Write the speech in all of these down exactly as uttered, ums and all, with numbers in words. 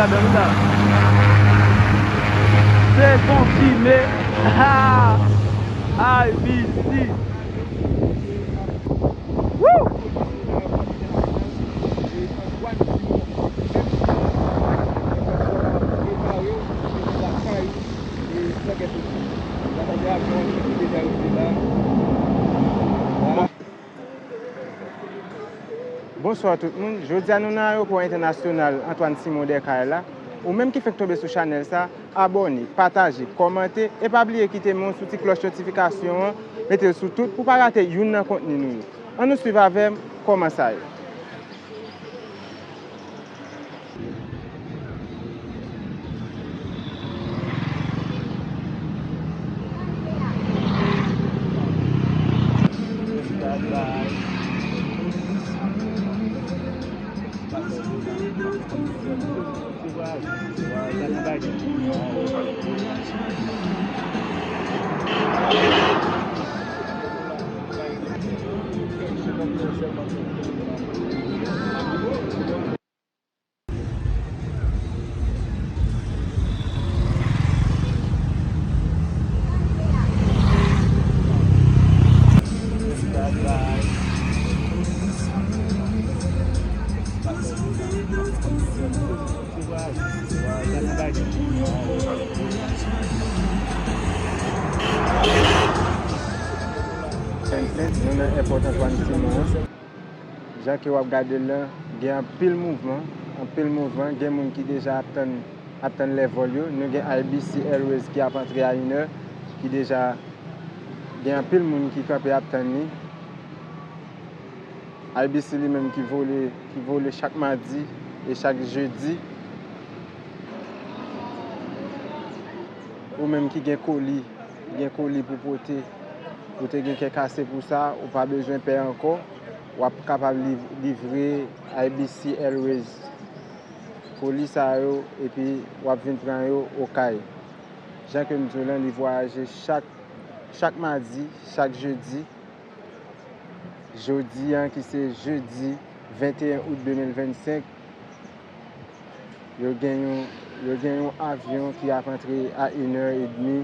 Se konfime. Ha! I B C. Woo! Bonswa tout moun. Jodi a nou nan ayewopò entènasyonal Antoine Simon Descaries la. Ou menm ki fenk tonbe sou chanèl sa, abòne, pataje, kòmante e pa bliye kite men w sou ti klòch notifikasyon an, mete l sou tout pou w pa rate youn nan kontni nou yo. Ann nou swiv avè m kòman sa ye. Vennsenk, nou nan èpòt Antoine Simon an. Jan ke w ap gade l lan, gen anpil mouvman, anpil mouvman. Gen moun ki deja ap tann, ap tann lè vòl yo. Nou gen I B C Airways ki ap antre a inè, ki deja gen anpil moun ki kanpe ap tann li. I B C li menm ki vole, ki vole chak madi e chak jedi. Ou menm ki gen koli, gen koli pou pote, ou te gen kè kase pou sa, ou pa bezwen pè ankò. W ap kapab liv-, livre I B C Airways koli sa yo, epi w ap vin pran yo Okay. Jan ke m di w lan, li vwayaje chak, chak madi, chak jedi. Jodi a, ki se jedi venteyen out de mil vennsenk, yo gen yon, yo gen yon avyon ki ap antre a inè edmi.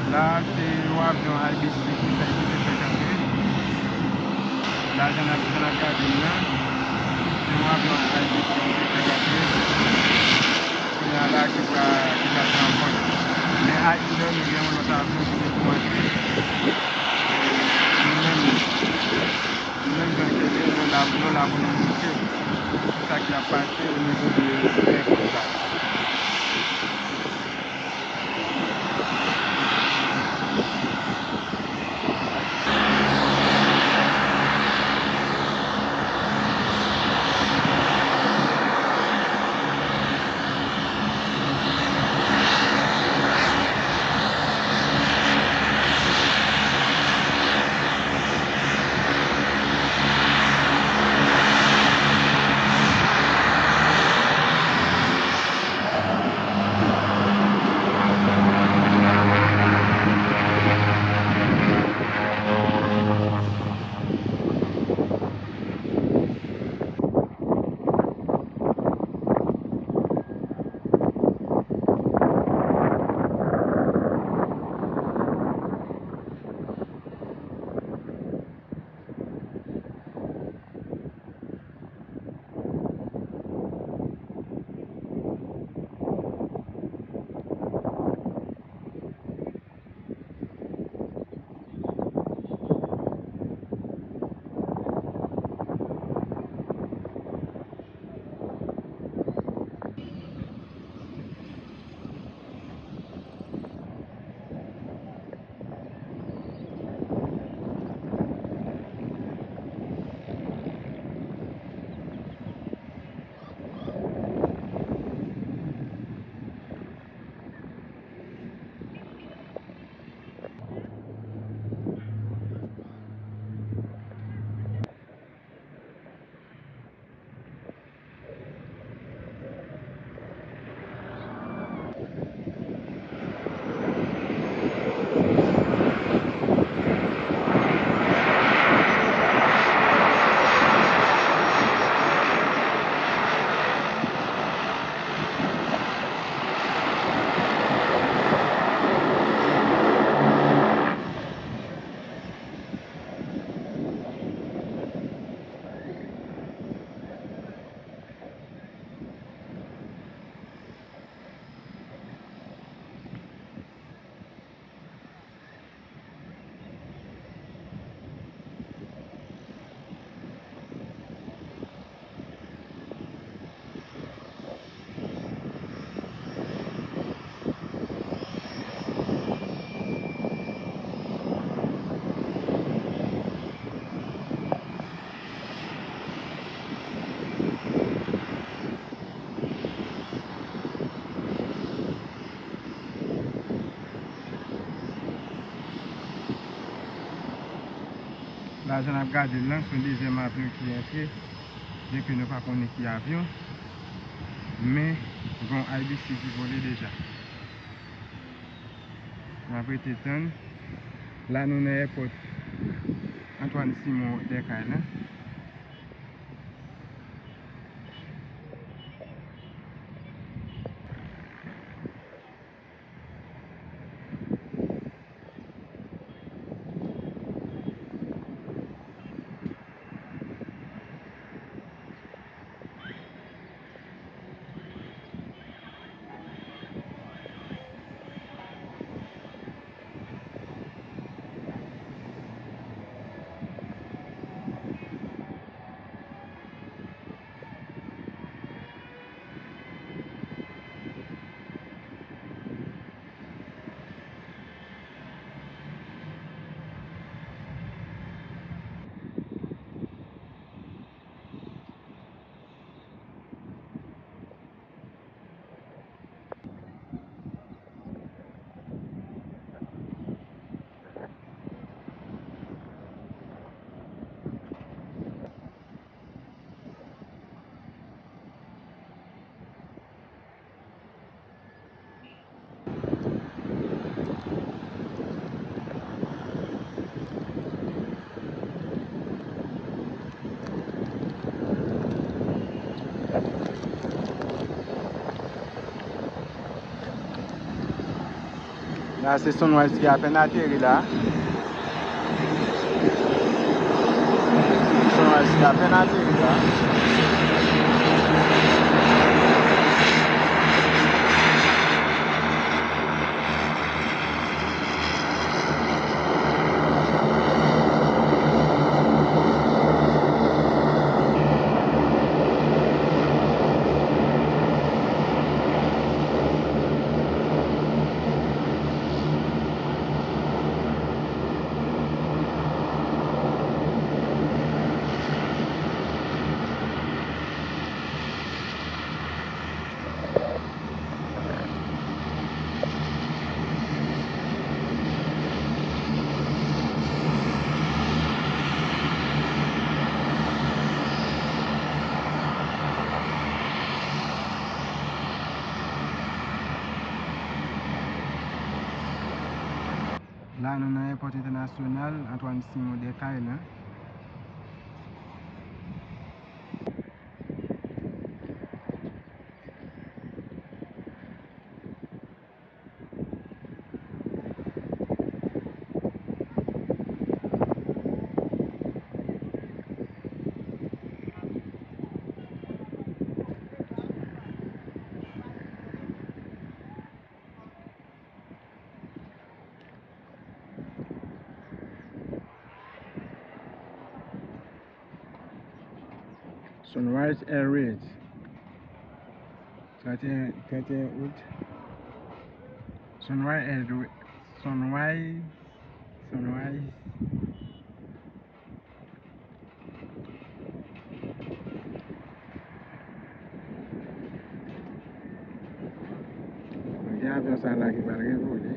La a, se yon avyon I B C ki fè, ki te fèk antre. La, jan n ap, jan n ap gade l lan, se yon avyon I B C ki te fèk antre. Kounye a la, ki pral, ki pral pran vòl. Men a inè, nou gen yon lòt avyon ki gen pou antre. E nou menm, nou menm jan ke nou la, nou la pou nou montre sa ki ap pase o nivo de, de èpòt la. La, jan n ap gade l lan, se yon dezyèm avyon ki antre, byenke nou pa konnen ki avyon, men gen yon I B C ki vole deja. N ap rete tann. La, nou nan èpòt Antoine Simon Descailles lan. La, se Sunrise ki apèn ateri la. Sunrise ki apèn ateri la. La, nou nan èpòt entènasyonal Antoine Simon Descailles lan. Sunrise Airways, trente et un, trente et un août. Sunrise Airways, Sunrise, Sunrise. Gen avyon sa la ki pral revole.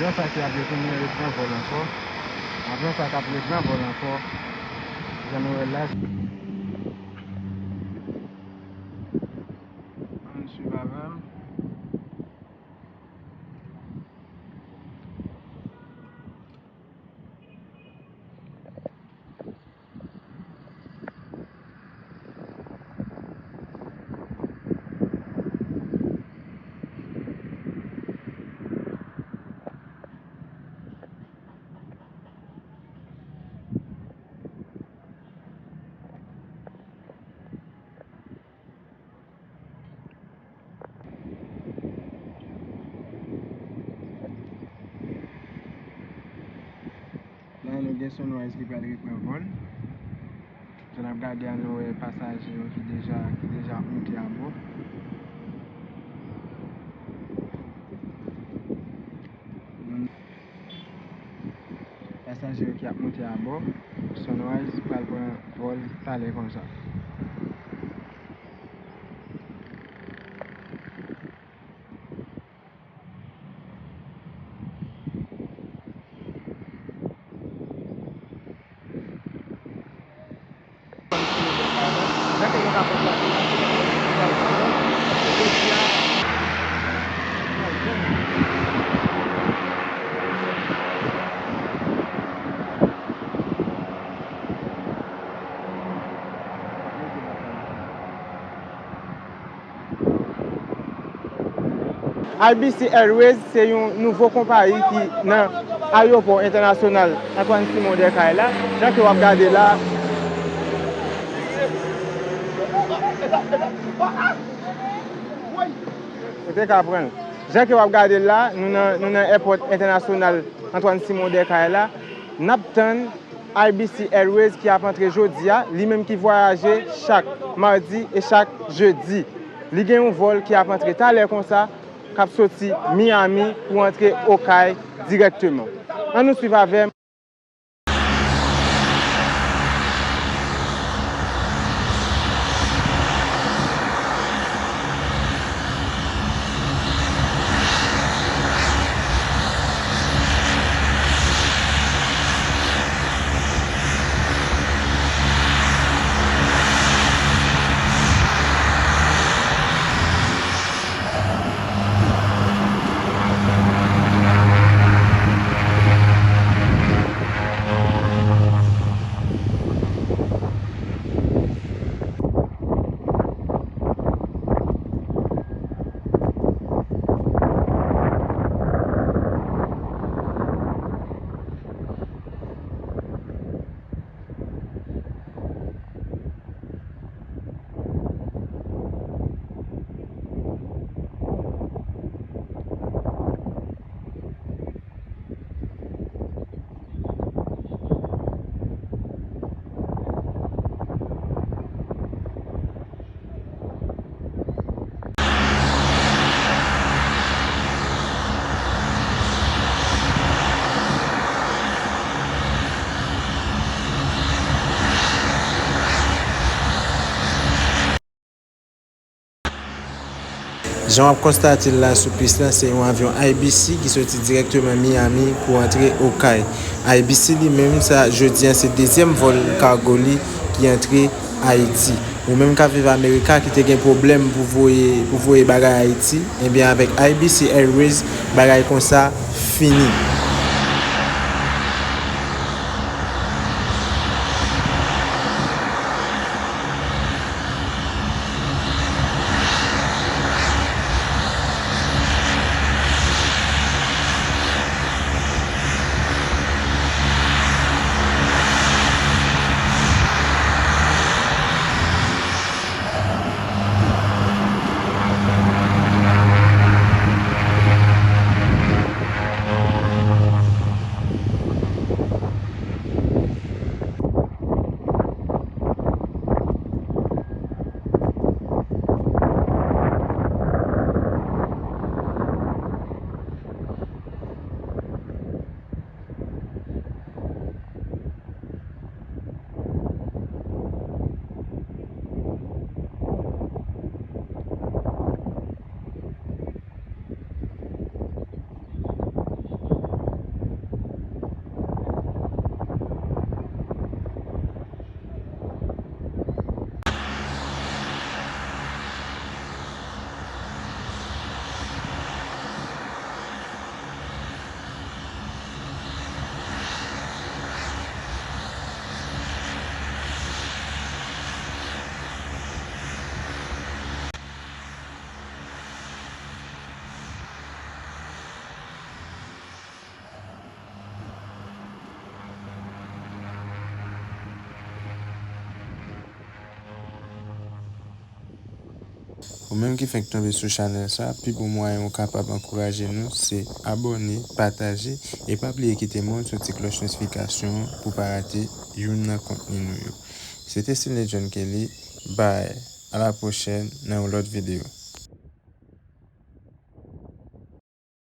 Avyon sa ki ap retounen repran vòl ankò. Avyon sa k ap repran vòl ankò. Jan nou wè l la. Ann swiv avè m. La, nou gen Sunrise ki pral repran vòl. Jan n ap gade a, nou wè pasaje yo ki deja, ki deja ap monte abò. Pasaje yo ki ap monte abò, Sunrise pral pran vòl talè konsa. I B C Airways se yon nouvo konpayi ki nan ayewopò entènasyonal Antoine Simon Descailles la. Jan ke w ap gade la, ou te ka pran l. Jan ke w ap gade l la, nou nan, nou nan èpòt entènasyonal Antoine Simon Descailles la. N ap tann I B C Airways ki ap antre jodi a, li menm ki vwayaje chak madi e chak jedi. Li gen yon vòl ki ap antre talè konsa, k ap soti Miami pou antre Okay dirèkteman. Ann nou swiv avè m. Jan w ap konstate l la sou pis la, se yon avyon I B C ki soti dirèkteman Miami pou antre Okay. I B C li menm, sa, jodi a, se dezyèm vòl kago li ki antre Ayiti. Ou menm k ap viv Amerika ki te gen pwoblèm pou voye, pou voye bagay Ayiti, ebyen, avèk I B C Airways, bagay konsa fini. Ou menm ki fenk tonbe sou chanèl sa, pi bon mwayen ou kapab ankouraje nou se abòne, pataje, e pa bliye kite mòn sou ti klòch notifikasyon an pou pa rate youn nan kontni nou yo. Se te Stanley John Kelly. Bye. A la pwochèn nan yon lòt videyo.